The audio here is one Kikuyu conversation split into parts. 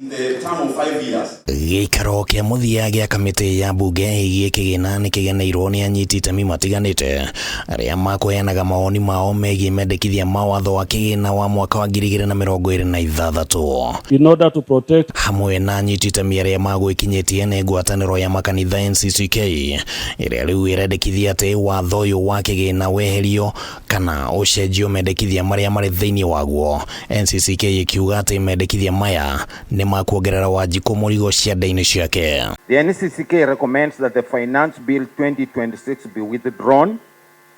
In the term of 5 years. Gĩikaro kĩa mũthia gĩa kamĩtĩ ya mbunge ĩgiĩ kĩgĩna nĩ kĩgeneirwo nĩ anyiti itemi matiganĩte arĩa makũheanaga mawoni mao megiĩ mendekithia ma watho wa kĩgĩna wa mwaka wa 2026. In order to protect Hamwe na anyiti itemi arĩa magwĩkinyĩtie nĩ ngwatanĩro ya makanitha NCCK, ĩrĩa rĩu ĩrendekithia atĩ watho ũyũ wa kĩgĩna weherio kana ũcenjio mendekithia marĩa marĩ thĩinĩ waguo, NCCK ĩkiuga atĩ mendekithia maya nĩ makuongerera Wanjikũ mũrigo ciande-inĩ ciake. The NCCK recommends that the Finance Bill 2026 be withdrawn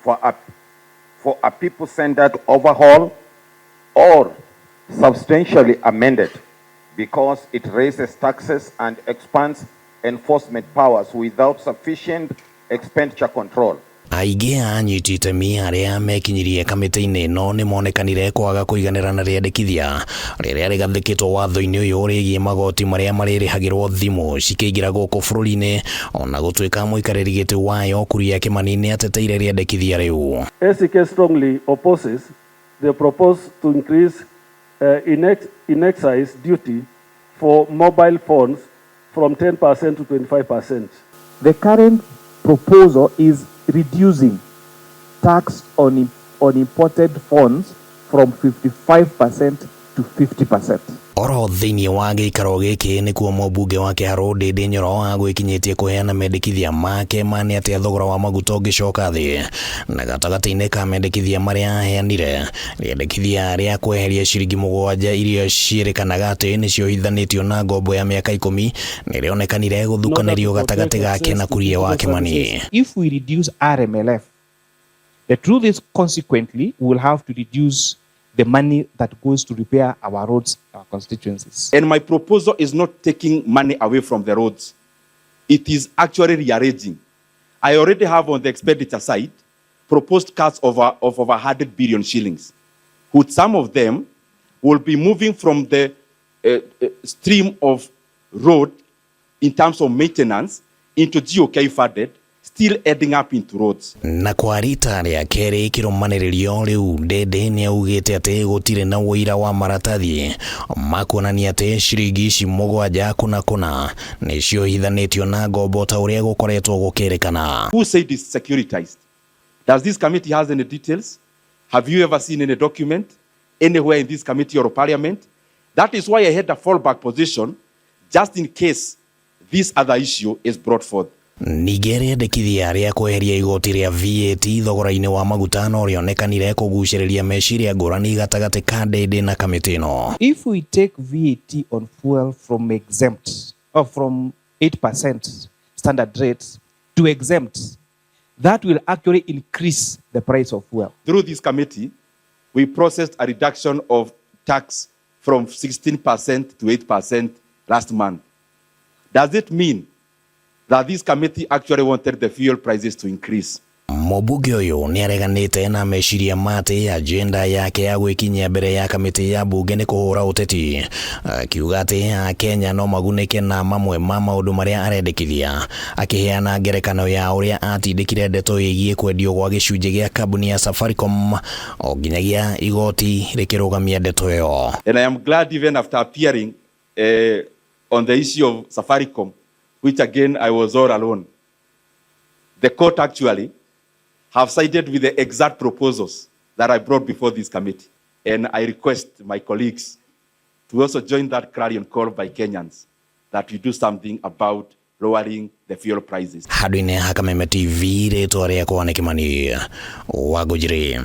for a people-centered overhaul or substantially amended because it raises taxes and expands enforcement powers without sufficient expenditure control. Aingĩ a anyiti itemi arĩa mekinyirie kamĩtĩ-inĩ ĩno nĩ monekanire kwaga kũiganĩra na rĩendekithia rĩrĩa rĩgathĩkĩtwo watho-inĩ ũyũ rĩgiĩ magoti marĩa marĩrĩhagĩrwo thimũ cikĩingĩra gũkũ bũrũri-inĩ, ona gũtuĩka mũikarĩri gĩtĩ wayo Kuria Kĩmani nĩ ateteire rĩendekithia rĩu. NCCK strongly opposes the proposal to increase in excise duty for mobile phones from 10% to 25%. The current proposal is reducing tax on imported phones from 55% to 50%. Oro thĩinĩ wa gĩikaro gĩkĩ nĩkuo mũmbunge wa Kĩharũ Ndĩndĩ Nyoro agwĩkinyĩtie kũheana mendekithia make ma nĩ atĩa thogora wa maguta ũngĩcoka thĩ, na gatagatĩ-inĩ ka mendekithia marĩa aheanire, rĩendekithia rĩa kweheria ciringi 7 iria ciĩrĩkanaga atĩ nĩcio hithanĩtio na ngombo ya mĩaka 10 nĩ rĩonekanire gũthukanĩrio gatagatĩ gake na Kuria wa Kĩmani. If we reduce RMLF, the truth is, consequently, we will have to reduce the money that goes to repair our roads, our constituencies. And my proposal is not taking money away from the roads. It is actually rearranging. I already have on the expenditure side proposed cuts of over 100 billion shillings, which some of them will be moving from the stream of road in terms of maintenance into GOK funded, still ending up into roads. Na kwa rita rĩa kerĩ kĩrũmanĩrĩrio rĩu, Ndĩndĩ nĩ augĩte atĩ gũtirĩ na ũira wa maratathi ma kuonania atĩ ciringi ici 7 kũna kũna nĩcio hithanĩtio na ngombo ta ũrĩa gũkoretwo gũkĩrĩkana. Who said it's securitized? Does this committee has any details? Have you ever seen any document anywhere in this committee or parliament? That is why I had a fallback position, just in case this other issue is brought forth. Ningĩ rĩendekithia rĩa kweheria igoti rĩa VAT thogora-inĩ wa maguta no rĩonekanire kũgucĩrĩria meciria ngũrani gatagatĩ ka Ndĩndĩ na kamĩtĩ ĩno. If we take VAT on fuel from exempt or from 8% standard rate to exempt, that will actually increase the price of fuel. Through this committee, we processed a reduction of tax from 16% to 8% last month. Does it mean that this committee actually wanted the fuel prices to increase? Mũmbunge ũyũ nĩ areganĩte na meciria ma atĩ agenda yake ya gwĩkinyia mbere ya kamĩtĩ ya mbunge nĩ kũhũra ũteti, akiuga atĩ Akenya no magunĩke na mamwe ma maũndũ marĩa arendekithia, akĩheana ngerekano ya ũrĩa atindĩkire ndeto ĩgiĩ kwendio gwa gĩcunjĩ gĩa kambuni ya Safaricom o nginyagia igoti rĩkĩrũgamia ndeto ĩyo. And I am glad, even after appearing on the issue of Safaricom, which again I was all alone, the court actually have sided with the exact proposals that I brought before this committee. And I request my colleagues to also join that clarion call by Kenyans that we do something about lowering the fuel prices. Handũ-inĩ ha Kameme TV, rĩtwa rĩakwa nĩ Kĩmani wa Ngũnjiri.